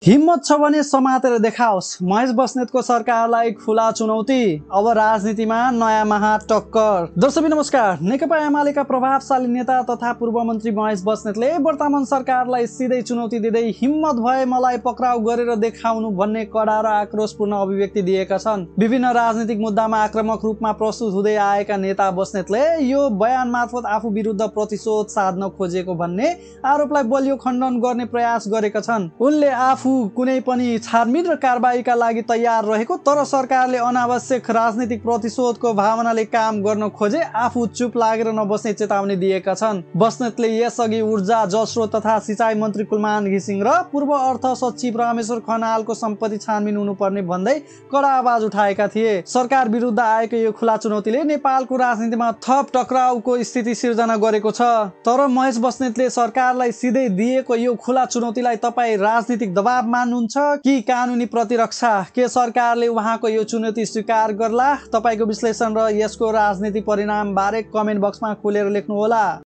हिम्मत छ भने समातेर देखाओस्। महेश बस्नेतको सरकारलाई खुला चुनौती। अब राजनीतिमा नयाँ महाटक्कर। दर्शक नमस्कार। नेकपा एमालेका प्रभावशाली नेता तथा पूर्व मन्त्री महेश बस्नेतले वर्तमान सरकारलाई सिधै चुनौती दिँदै हिम्मत भए मलाई पक्राउ गरेर देखाउनु भन्ने कडा र आक्रोशपूर्ण अभिव्यक्ति दिएका छन्। विभिन्न राजनीतिक मुद्दामा आक्रामक रूपमा प्रस्तुत हुँदै आएका नेता बस्नेतले यो बयान मार्फत आफू विरुद्ध प्रतिशोध साध्न खोजेको भन्ने आरोपलाई बलियो खण्डन गर्ने प्रयास गरेका छन्। उनले आफू कुनै पनि छानबिन र कारबाहीका लागि तयार रहेको तर सरकारले अनावश्यक राजनीतिक प्रतिशोधको भावनाले काम गर्न खोजे आफू चुप लागेर नबस्ने चेतावनी दिएका छन्। बस्नेतले यसअघि ऊर्जा जलस्रोत तथा सिंचाइ मन्त्री कुलमान घिसिङ र पूर्व अर्थ सचिव रामेश्वर खनालको सम्पत्ति छानबिन हुनुपर्ने भन्दै कडा आवाज उठाएका थिए। सरकार विरुद्ध आएको यो खुला चुनौतीले नेपालको राजनीतिमा थप टक्राउको स्थिति सिर्जना गरेको छ। तर महेश बस्नेतले सरकारलाई सिधै दिएको यो खुला चुनौतीलाई तपाईँ राजनीतिक दबाव मान्नुहुन्छ कि कानुनी प्रतिरक्षा? के सरकारले उहाँको यो चुनौती स्वीकार गर्ला? तपाईको विश्लेषण र यसको राजनीतिक परिणाम बारे कमेन्ट बक्समा खुलेर लेख्नुहोला।